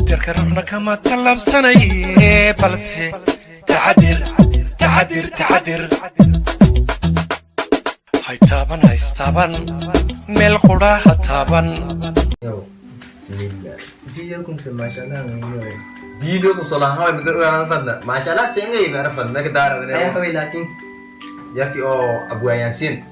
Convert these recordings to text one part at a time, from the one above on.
Tirka ruuxna kama tallabsanaye, balse taxadir, taxadir, taxadir. Hay taaban, haystaaban, meel qudha ha taaban. Bismillah. Video kun se mashallah ngani. Video ku soo lahaa mid ogaan fadna. Masha Allah singay ma fadna ka daaradne. Ay haway laakiin yarki oo Abwaayaasiin.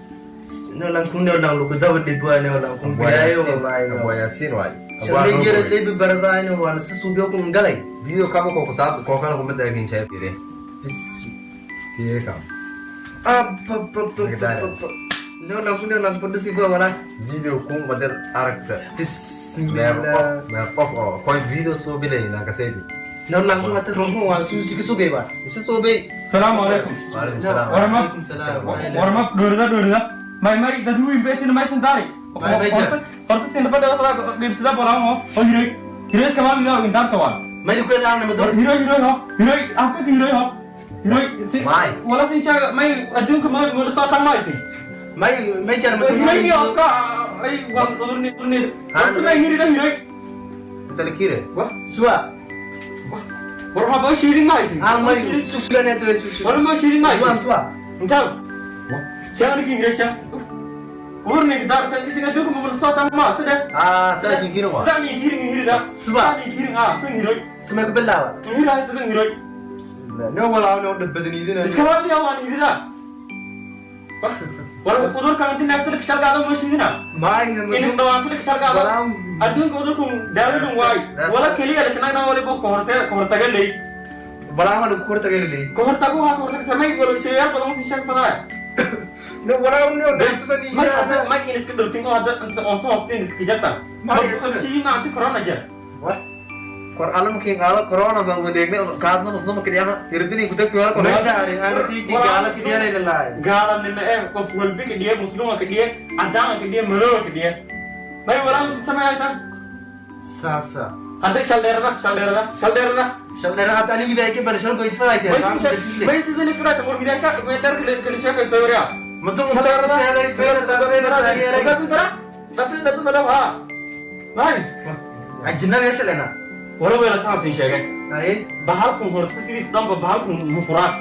No lan kun no lan lugu daba dhibwa no lan kun bilayo wallahi no. Abwaayaasiin waay. Shalay jira lebi baradayno waan si suubiyo kun galay. Video kama ko kusaab ko kala kuma daakin shay fiire. Bis Fiire kam. Ab ab ab ab. No lan kun no lan kun disi fa wala. Video ku madal aragta. Bismillah. Mee qof oo koy video soo bilayna ka saydi. No lan kun hata rongo waan suusi ka sugay ba. Usi soo bay. Salaamu calaykum. Waalaikum salaam. Warma. Alaykum salaam. Warma dhoorida dhoorida. May may dad wiin beetin maysan daari. May may jar. Horta sin fadhada fadha dhibsada bolaan oo hiroy. Hiroy iska maal idaa intaarta waan. May ku yadaana ma door. Hiroy hiroy ho. Hiroy aku hiroy ho. Hiroy si May. Wala sin shaaga may adduunka ma ma soo tan maysin. May may jar ma door. Hiroy iyo afka ay wal udurni udurni. Bas may hirida hiroy. Inta la kiire. Wah. Suwa. War ma ba shiidin maysin. Ah may sugana to susu. War ma shiidin maysin. Waan tuwa. Intaa. Shaan ki hiroy shaan. Urni daartan isin adduunka ma soo tan ma sida. Ah, saa kinkino wa. Sidaan kirin hirida. Suba. Sidaan kirin ah sin hiroy. Suma ku bilaaba. Hirahay sidan hiroy. Bismillah. No wala no dhabbadaniidina. Iska waliya waan hirida. War udurkan inta naafta ka shargaado ma shiidina. May In dhawaanta ka shargaado. Adduunka udurku daawadun waay. Wala kaliya lakana wali buu ka horseed ka hortaga leey. Walaal ku hortagay leey. Ka hortagu ha ka hortag samay wala sheeyaal badan si sheeg fadaa. No walaal no dhabbadaniidina. May hadda may in iska dhultin oo hadda inta oo soo hostiin iska jartan. May shiidina anti corona jar. What? Kor alla markii qaado corona baan wadeegnay kaasna musna markii yaha hirdini ku tagtay wala May daari ana siiti gaala kidiyalay lalaay. Gaalanimo ee qof walba ka dhiye, muslimka ka dhiye, cadaanka ka dhiye, madowga ka dhiye, may walaa si sameeyay Sasa. Hadda shaldeerada shaldeerada shaldeerada. Shalay hadda anigu idaa ka bar shal goyd fadayte. May sidan isku raata mur midanka may dar kale kale sheekay sawiriya. Muddo mutar seelay feera feera taageeray. Kaas dara dad dad madaw ha nice. Ajnabi yeeshalena. Wala wala saan sheegay. Ay bahalkun horta sidiis dhanba bahalkun mufuraas.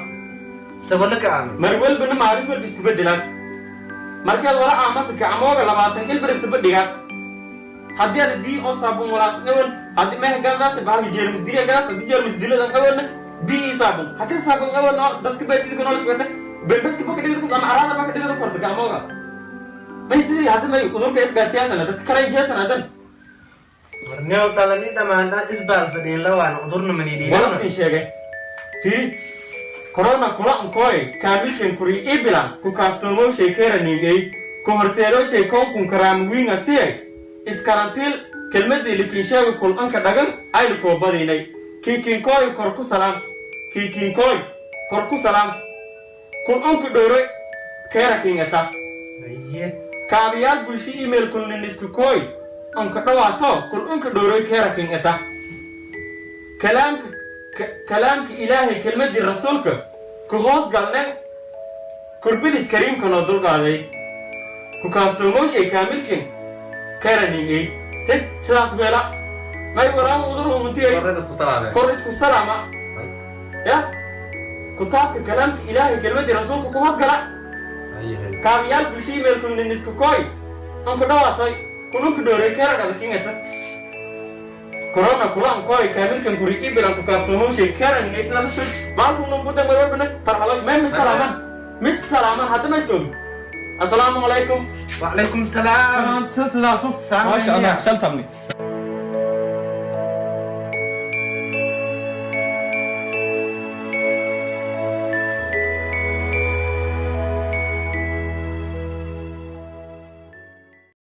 Sabala ka aamay. Mar walbana maalin walba isku bedelaas markaad wala aamasaka amooga 20 ilbirigsa badhigaas haddii aad biyo oo saabuun walaas awal haddii meha galadaas bahalka jeermis dila gadaas haddii jeermis diladan awalna biyo ii saabuun hakee saabuun awal oo dadka baadida nool isku wata bembeska baka dhigada ama araada baka dhigada korta gacmooga may sidii hadda may udurka isgaadsiyaasana dadka kale jeedsana haddan. Warneo dhalani dhammaan isbaal fadhiin lawaan cudurna maniidhiin. Wala siin sheegay fiiri corona kula nkooy kaamishan kuri ibilan ku kaaftoomow sheekeera niingey ku horseedow sheekoonkun karaamawiinga siyay iskarantiil kelmadii likinsheega kul anka dhagan aylu koo badiinay kiikinkooy kor ku salaam kiikinkooy kor ku salaam kul anku dhowre keera kiingata kaabiyaal bulsho email kulniniska kooy anka dhawaato kul unka dhowroy keera kiingata kalaamka kalaamka Ilaahay kelmadii rasuulka ku hoos galnen kurbidis kariimka noo dulqaaday ku kaaftoomooshay kaamilkin karaningey hed sidaas weela may waraan udur umuntiyay. Kor isku salaameen. Kor isku salaama ya kutaabka kalaamka Ilaahay kelmadii rasuulka ku hoos gala kaabiyaal bulsho email kulniniska kooy anku dhawaatay kununka dhowray keeragada kingata corona kula ankoy kaamilkan kuri ibilan ku kaaftoomooshay karaningey sidaas usud baalku nun furta mar walbana farxalo may mis salaaman mis salaaman hadda ma iska ogi. Assalaamu calaykum. وعليكم السلام. Sidaas. Maasha Allah shaltamni.